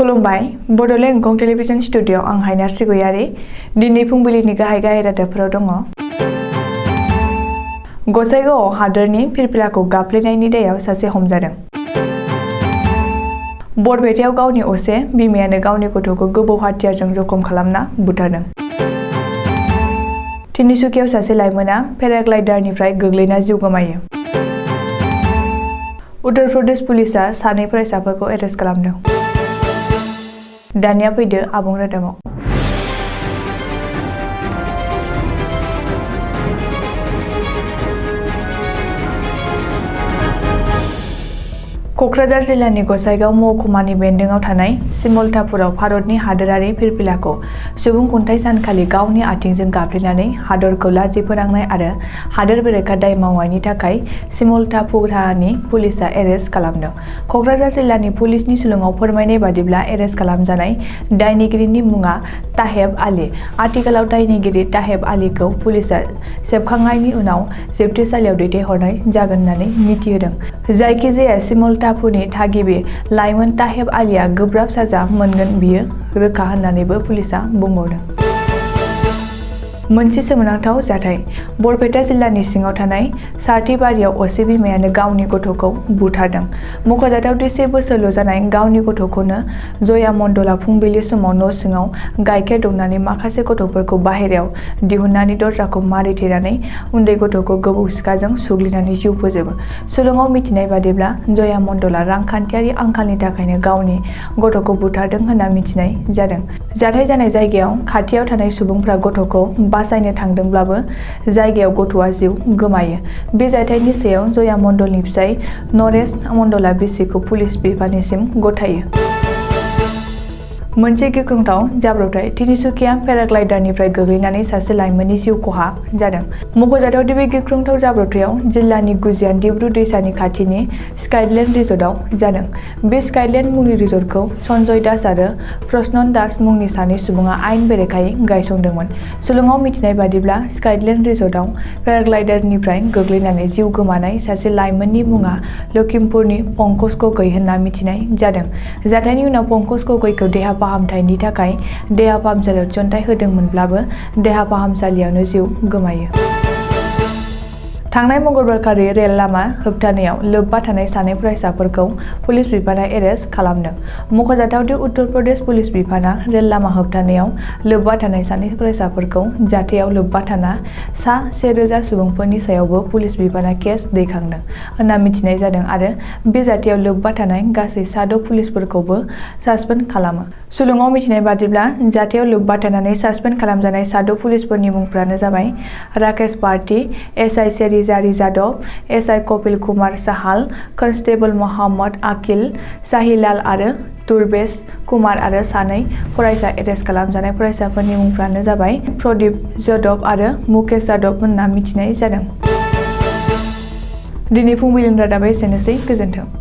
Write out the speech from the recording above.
खुलुमबाय Bodoland एंखं television studio आं हायनार सिगयारि दिनै फुंबिलिनि गाहाय रादाबफोराव दङ। गसाइगावआव हादोरनि फिरफिलाखौ गाफ्लेनायनि दायाव सासे हमजादों। बरपेटायाव गावनि असे बिमायानो गावनि गथ'खौ गोबौ हाथियारजों जखम खालामना बुथारदों। तिनिसुकियाव सासे लाइमोना पेराग्लाइडारनिफ्राय गोग्लैना जिउ गोमायो। उत्तर प्रदेश पुलिसआ सानै फरायसाफोरखौ एरेस्ट खालामदों। दानिया फैदो आबुं रादाबाव। क'क्राझार जिल्लानि गसाइगाव महकुमानि बेन्दोंआव थानाय सिमलतापुराव भारतनि हादोरारि फिरफिलाखौ सुबुं खुंथाइ सानखालि गावनि आथिंजों गाफ्लेनानै हादरखौ लाजि फोनांनाय आरो हादोर बेरेखा दाय मावनायनि थाखाय सिमलतापुरानि पुलिसआ एरेस्ट खालामदों। क'क्राझार जिल्लानि पुलिसनि सुलुङाव फोरमायनाय बादिब्ला एरेस्ट खालामजानाय दायनिगिरिनि मुङा ताहेब आली। आथिखालाव दायनिगिरि ताहेब आलीखौ पुलिसआ सेबखांनायनि उनाव जोबथेसालियाव दैथायहरनाय जागोन होननानै मिथिहोदों। जायखिजाया सिमलतापुरनि थागिबि लाइमोन ताहेब आलीआ गोब्राब साजा मोनगोन बियो रोखा होननानैबो पुलिसआ बुंबावदों। मोनसे सोमोनांथाव जाथाय बरपेटा जिल्लानि सिङाव थानाय सार्थिबारियाव असे बिमायानो गावनि गथ'खौ बुथारदों। मख'जाथाव दि 1 बोसोरल' जानाय गावनि गथ'खौनो जया मण्डलआ फुंबिलि समाव न' सिङाव गाइखेर दौनानै माखासे गथ'फोरखौ बाहेरायाव दिहुननानै दरजाखौ मारिथेनानै उन्दै गथ'खौ गोबौ सिखाजों सुग्लिनानै जिउ फोजोबो। सुलुङाव मिथिनाय बादिब्ला जया मण्डलआ रांखान्थियारि आंखालनि थाखायनो गावनि गथ'खौ बुथारदों होनना मिथिनाय जादों। जाथाय जानाय जायगायाव खाथियाव थानाय सुबुंफ्रा गथ'खौ बासायनो थांदोंब्लाबो जायगायाव गथ'आ जिउ गोमायो। बे जाथायनि सायाव जया मण्डलनि फिसाय नरेश मण्डलआ बिसिखौ पुलिस बिफाननिसिम गथायो। मोनसे गिख्रंथाव जाब्रबथाय तिनिसुकिया पेराग्लाइडारनिफ्राय गोग्लैनानै सासे लाइमोननि जिउ खहा जादों। मख'जाथाव दि बे गिख्रंथाव जाब्रबथायाव जिल्लानि गुजियान दिब्रु दैसानि खाथिनि स्काइलैंड रिजर्टआव जादों। बे स्काइलैंड मुंनि रिजर्टखौ सन्जय दास आरो प्रसन्न दास मुंनि सानै सुबुङा आयेन बेरेखायै गायसनदोंमोन। सुलुङाव मिथिनाय बादिब्ला स्काइलैंड रिजर्टआव पेराग्लाइडारनिफ्राय गोग्लैनानै जिउ गोमानाय सासे लाइमोननि मुङा लखिमपुरनि पंकज गगৈ होनना मिथिनाय जादों। जाथायनि उनाव पंकज गगैखौ देहा फाहामथायनि थाखाय देहा फाहामसालियाव थिसनथाय होदोंमोनब्लाबो देहा फाहामसालियावनो जिउ गोमायो। थांनाय मंगलबारखालि रेल लामा होबथानायाव लोब्बा थानाय सानै फरायसाफोरखौ पुलिस बिफाना एरेस्ट खालामदों। मख'जाथाव दि उत्तर प्रदेश पुलिस बिफाना रेल लामा होबथानायाव लोब्बा थानाय सानै फरायसाफोरखौ जाथायाव लोब्बा थाना सा 1000 सुबुंफोरनि सायावबो पुलिस बिफाना केस दैखांदों होनना मिथिनाय जादों आरो बे जाथायाव लोब्बा थानाय गासै 6 पुलिसफोरखौबो सासपेन्ड खालामो। सुलुङाव मिथिनाय बादिब्ला जाथायाव लोब्बा थानानै सासपेन्ड खालामजानाय 6 पुलिसफोरनि मुंफ्रानो जाबाय राकेश पार्थी, एसआइ सेरिजारी जादव, एसआइ कपिल कुमार साहाल, कन्स्टेबल मोहम्मद आकिल, साहिलाल आरो दुर्बेश कुमार आरो सानै फरायसा एरेस्ट खालामजानाय फरायसाफोरनि मुंफ्रानो जाबाय प्रदीप जादव आरो मुकेश जादव होनना मिथिनाय जादों। दिनै फुंबिलिनि रादाबा एसेनोसै। गोजोन्थों।